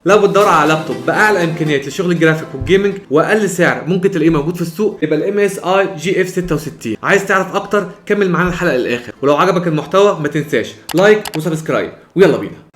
لو بتدور على لابتوب باعلى امكانيات لشغل ال graphic وال gaming واقل سعر ممكن تلاقيه موجود في السوق، يبقى ال MSI GF 66. عايز تعرف اكتر؟ كمل معانا الحلقة للاخر، ولو عجبك المحتوى ما تنساش like و subscribe، ويلا بينا.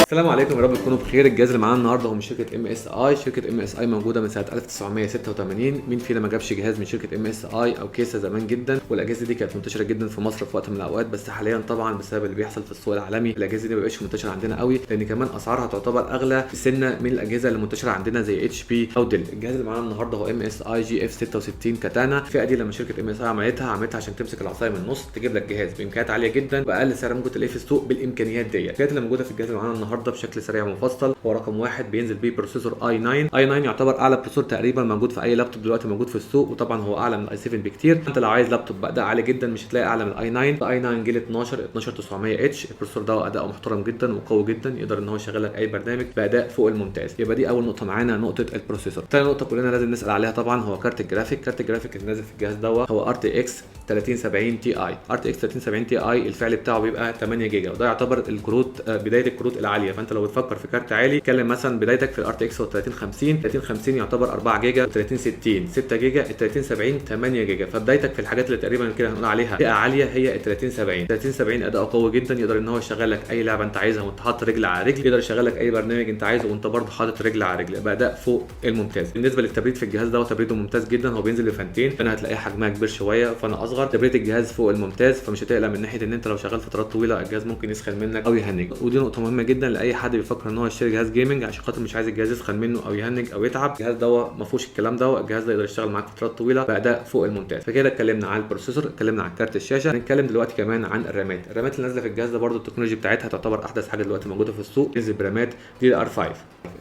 السلام عليكم، يا رب تكونوا بخير. الجهاز اللي معانا النهارده هو من شركة MSI. شركة MSI موجودة من سنة 1986. مين فينا ما جابش جهاز من شركة MSI او كيسه زمان جدا؟ والاجهزة دي كانت منتشرة جدا في مصر في وقت من الاوقات، بس حاليا طبعا بسبب اللي بيحصل في السوق العالمي الاجهزة دي ما بقتش منتشرة عندنا قوي، لان كمان اسعارها تعتبر اغلى سنة من الاجهزة اللي منتشرة عندنا زي HP او Dell. الجهاز اللي معانا النهارده هو MSI GF 66 كاتانا. الفئة دي لما شركة MSI عملتها عشان تمسك العصاية من النص، تجيب لك جهاز بامكانيات عالية جدا باقل سعر ممكن تلاقيه في السوق بالامكانيات ديت. الفئات اللي موجودة في الجهاز اللي معانا النهارده بشكل سريع ومفصل، هو رقم واحد بينزل بيه processor i9. i9 يعتبر اعلى processor تقريبا موجود في اي لابتوب دلوقتي موجود في السوق، وطبعا هو اعلى من ال i7 بكتير. انت لو عايز لابتوب باداء عالي جدا مش هتلاقي اعلى من ال i9. i9 جيل 12 12900 H. ال processor ده اداؤه محترم جدا وقوي جدا، يقدر ان هو يشغل لك اي برنامج باداء فوق الممتاز. يبقى دي اول نقطة معانا، نقطة ال processor. ثاني نقطة كلنا لازم نسال عليها طبعا هو كارت الجرافيك. كارت الجرافيك اللي نازل في الجهاز ده هو RTX 3070 Ti. RTX 3070 Ti الفعل بتاعه بيبقى 8 جيجا، وده يعتبر الكروت بداية الكروت العالية. فانت لو بتفكر في كارت عالي اتكلم مثلا بدايتك في ال RTX هو 3050. 3050 يعتبر 4 جيجا، 3060 6 جيجا، ال 3070 8 جيجا. فبدايتك في الحاجات اللي تقريبا كده هنقول عليها فئة عالية هي ال 3070. 3070 اداؤه قوي جدا، يقدر ان هو يشغل لك اي لعبه انت عايزها وانت حاطط رجل على رجل، يقدر يشغل لك اي برنامج انت عايزه وانت برضه حاطط رجل على رجل، باداء فوق الممتاز. بالنسبة للتبريد في الجهاز ده تبريده ممتاز جدا، هو بينزل بفانتين، فانا هتلاقيه حجمها كبير شوية فانا اصغر. تبريد الجهاز فوق الممتاز، فمش هتقلق من ناحية ان انت لو شغال فترات طويلة الجهاز ممكن يسخن منك او يهنج. ودي نقطة مهمة جدا لاي حد بيفكر ان هو يشتري جهاز gaming عشان خاطر مش عايز الجهاز يسخن منه او يهنج او يتعب. الجهاز ده ما فيهوش الكلام ده، الجهاز ده يقدر يشتغل معاك فترات طويلة باداء فوق الممتاز. فكده اتكلمنا عن ال processor، اتكلمنا عن كارت الشاشة، هنتكلم دلوقتي كمان عن الرامات. الرامات اللي نازله في الجهاز ده برده ال technology بتاعتها تعتبر احدث حاجة دلوقتي موجودة في السوق، تنزل برامات DDR5.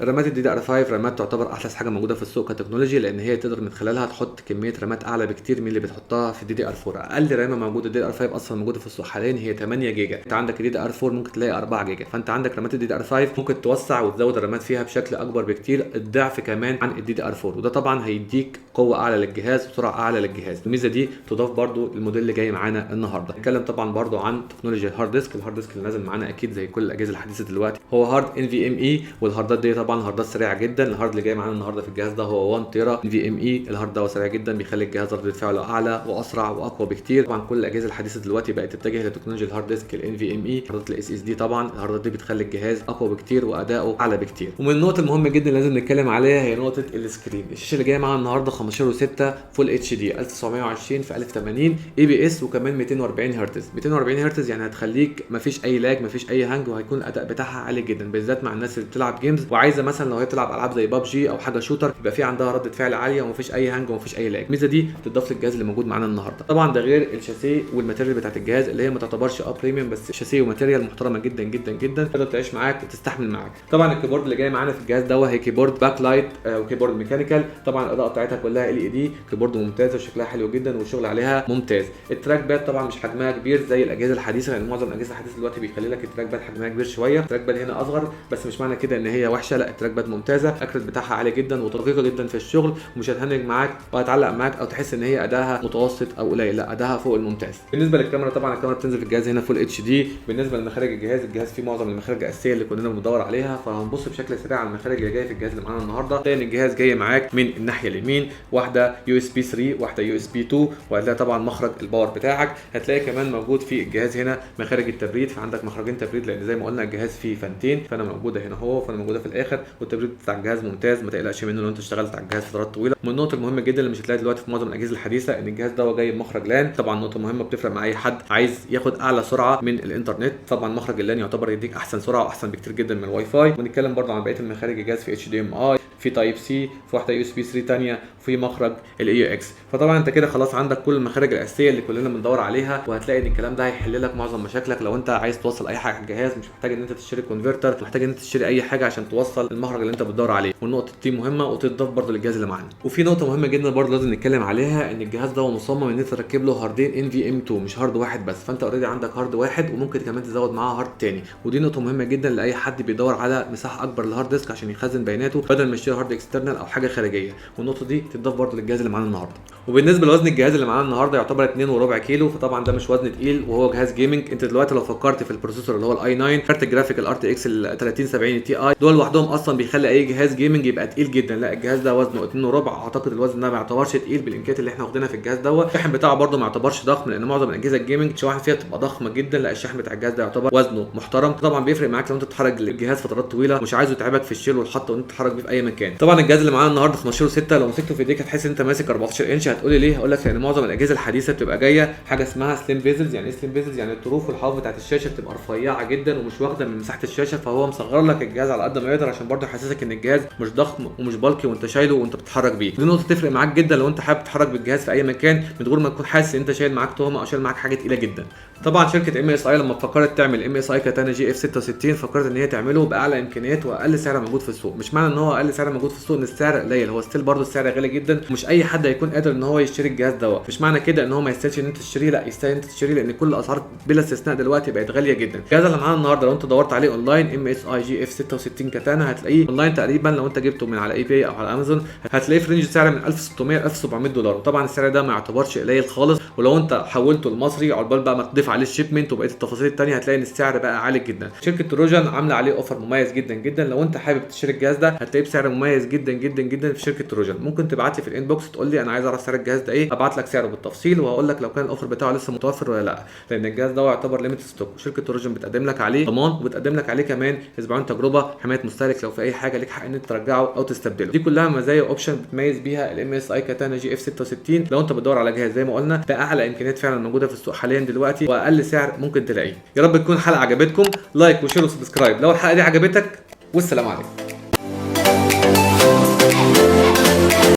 الرامات ال DDR5 رامات تعتبر احدث حاجة موجودة في السوق ك technology، لان هي تقدر من خلالها تحط كمية رامات اعلى بكتير من اللي بتحطها في DDR4. اقل رامة موجودة DDR5 اصلا موجودة في السوق حاليا هي 8 جيجا. انت عندك DDR4 ممكن تلاقي 4 جيجا، فانت عندك رامات ال DDR5 ممكن توسع وتزود الرامات فيها بشكل اكبر بكتير، الضعف كمان عن ال DDR4، وده طبعا هيديك قوة اعلى للجهاز وسرعة اعلى للجهاز. الميزة دي تضاف برضو للموديل اللي جاي معانا النهارده. نتكلم طبعا برضو عن تكنولوجيا ال hard disk. ال hard disk اللي نازل معانا اكيد زي كل الاجهزة الحديثة دلوقتي هو hard NVMe، والهاردات دي طبعا هاردات سريعة جدا. ال hard اللي جاي معانا النهارده في الجهاز ده هو 1 تيرا NVMe. ال hard ده سريع جدا، بيخلي الجهاز رد فعله اعلى واسرع واقوى بكتير. طبعا كل الاجهزة الحديثة دلوقتي بقت تتجه لتكنولوجيا ال hard disk ال NVMe، هاردات ال SSD. طبعا الهاردات دي بتخلي الجهاز اقوى بكتير واداؤه اعلى بكتير. ومن النقط المهمة جدا اللي لازم نتكلم عليها هي نقطة ال screen. الشاشة اللي جاية معانا النهارده 15 و6 full HD 1920 في 1080 IPS، وكمان 240 هرتز. 240 هرتز يعني هتخليك مفيش اي lag، مفيش اي hang، وهيكون الاداء بتاعها عالي جدا، بالذات مع الناس اللي بتلعب games وعايزه مثلا لو هي بتلعب العاب زي بابجي او حاجة shooter يبقى في عندها رده فعل عالية ومفيش اي hang ومفيش اي lag. الميزة دي تضاف للجهاز اللي موجود معانا النهارده. طبعا ده غير الشاسيه وال material بتاعت الجهاز اللي هي ما تعتبرش premium، بس شاسيه و material محترمه جدا جدا جدا، تقدر تعيش معاك وتستحمل معاك. طبعا ال keyboard اللي جاي معانا في الجهاز ده هي keyboard backlight و keyboard mechanical. طبعا الاضاءة بتاعتها كلها LED، keyboard ممتازة وشكلها حلو جدا والشغل عليها ممتاز. ال trackpad طبعا مش حجمها كبير زي الاجهزة الحديثة، لان معظم الاجهزة الحديثة دلوقتي بيخلي لك ال trackpad حجمها كبير شوية. ال trackpad هنا اصغر، بس مش معنى كده ان هي وحشة، لا ال trackpad ممتازة، ال accurate بتاعها عالي جدا ودقيقة جدا في الشغل، ومش هتهنج معاك وهتعلق معاك او تحس ان هي اداها متوسط او قليل، لا اداها فوق الممتاز. بالنسبة للكاميرا طبعا الكاميرا بتنزل في الجهاز هنا full HD. بالنسبة لمخارج الجهاز، الجهاز فيه معظم المخارج الاساسية اللي كلنا بندور عليها، فهنبص بشكل سريع على المخارج اللي جاية في الجهاز اللي معانا النهارده. تلاقي ان الجهاز جاي معاك من الناحية اليمين واحدة USB 3، واحدة USB 2، وهتلاقي طبعا مخرج ال power بتاعك. هتلاقي كمان موجود في الجهاز هنا مخارج التبريد، فعندك مخرجين تبريد لان زي ما قلنا الجهاز فيه فانتين، فانا موجودة هنا اهو، فانا موجودة في الاخر. والتبريد بتاع الجهاز ممتاز، ما تقلقش منه لو انت اشتغلت على الجهاز فترات طويلة. من النقط المهمة جدا اللي مش هتلاقيها دلوقتي في معظم الاجهزة الحديثة ان الجهاز ده جاي بمخرج LAN. طبعا نقطة مهمة بتفرق مع اي حد عايز ياخد اعلى سرعة من الانترنت. طبعا مخرج ال LAN يعتبر يديك احسن سرعة واحسن بكتير جدا من الواي فاي. ونتكلم برضه عن بقية المخارج، الجهاز في HDMI، في Type C، في واحدة USB 3 ثانية، في مخرج ال AUX. فطبعا انت كده خلاص عندك كل المخارج الاساسية اللي كلنا بندور عليها، وهتلاقي ان الكلام ده هيحل لك معظم مشاكلك. لو انت عايز توصل اي حاجة على الجهاز مش محتاج ان انت تشتري converter، محتاج ان انت تشتري اي حاجة عشان توصل المخرج اللي انت بتدور عليه. والنقطة دي مهمة وتضاف برضه للجهاز اللي معانا. وفي نقطة مهمة جدا برضه لازم نتكلم عليها، ان الجهاز ده هو مصمم ان انت تركب له هاردين NVMe 2، مش hard واحد بس. فانت already عندك hard واحد وممكن كمان تزود معاه hard تاني، ودي نقطة مهمة جدا لاي حد بيدور على مساحة اكبر لل hard disk عشان يخزن بياناته، بدل ما يشتري تشتري hard external او حاجة خارجيه، والنقطة دي تضاف برده للجهاز اللي معانا النهارده. وبالنسبة لوزن الجهاز اللي معانا النهارده يعتبر 2.25 كيلو، فطبعا ده مش وزن تقيل وهو جهاز gaming. انت دلوقتي لو فكرت في ال processor اللي هو ال i9، كارت الجرافيك ال RTX ال 3070 Ti، دول لوحدهم اصلا بيخلي اي جهاز gaming يبقى تقيل جدا. لا الجهاز ده وزنه 2.25، اعتقد الوزن ده ما يعتبرش تقيل بالامكانيات اللي احنا واخدينها في الجهاز دوت. الشاحن بتاعه برده ما يعتبرش ضخم، لان معظم الاجهزة ال gaming الشواحن فيها بتبقى ضخمة جدا. لا الشاحن بتاع الجهاز ده يعتبر وزنه محترم. طبعا بيفرق معاك لو انت بتحرك الجهاز فترات طويلة، مش عايزه يتعبك في الشيل والحط وانت تتحرك بيه في اي مكان. طبعا الجهاز اللي معانا النهارده 15.6، لو مسكته في ايديك هتحس ان انت ماسك 14 انش. هتقولي ليه؟ هقول لك لان معظم الاجهزة الحديثة بتبقى جاية حاجة اسمها slim bezels. يعني ايه slim bezels؟ يعني الطروف والحواف بتاعت الشاشة بتبقى رفيعة جدا ومش واخده من مساحة الشاشه، فهو مصغر لك الجهاز على قد ما يقدر عشان برضه يحسسك ان الجهاز مش ضخم ومش bulky وانت شايله وانت بتتحرك بيه. دي نقطة تفرق معاك جدا لو انت حابب تتحرك بالجهاز في اي مكان من غير ما تكون حاسس ان انت شايل معاك تهمه او شايل معاك حاجة تقيلة جدا. طبعا شركة MSI لما فكرت تعمل MSI Katana GF 66 فكرت ان هي تعمله باعلى امكانيات واقل سعر موجود في السوق. مش معنى ان هو اقل سعر موجود في السوق ان السعر قليل، هو still برضه السعر غالي جدا، ومش اي حد هيكون قادر ان هو يشتري الجهاز دوت. مش معنى كده ان هو ما يستاهلش ان انت تشتريه، لا يستاهل انت تشتريه، لان كل الاسعار بلا استثناء دلوقتي بقت غالية جدا. الجهاز اللي معانا النهارده لو انت دورت عليه اونلاين MSI GF 66 Katana هتلاقيه اونلاين تقريبا، لو انت جبته من على eBay او على امازون هتلاقيه في range سعر من 1600 ل 1700 دولار، وطبعا السعر ده ما يعتبرش قليل خالص. ولو انت حولته المصري عقبال بقى ما تضيف عليه ال shipment وبقية التفاصيل الثانية هتلاقي ان السعر بقى عالي جدا. شركة Trojan عامله عليه offer مميز جدا جدا، لو انت حابب تشتري الجهاز ده هتلاقيه بسعر مميز جدا جدا جدا في شركة Trojan. ممكن تبعت لي في ال inbox تقول لي انا عايز اعرف سعر الجهاز ده ايه، ابعت لك سعره بالتفصيل وهقول لك لو كان ال offer بتاعه لسه متوفر ولا لا، لان الجهاز ده يعتبر limited stock. وشركه Trojan بتقدم لك عليه ضمان وبتقدم لك عليه كمان اسبوعين تجربه حماية مستهلك، لو في اي حاجة ليك حق ان انت ترجعه او تستبدله. دي كلها مزايا option بتميز بيها ال MSI Katana GF 66. لو انت بتدور على جهاز زي ما قلنا باعلى امكانيات فعلا موجودة في السوق حاليا دلوقتي واقل سعر ممكن تلاقيه. يا رب تكون الحلقة عجبتكم، like و share و subscribe لو الحلقة دي عجبتك، والسلام عليكم.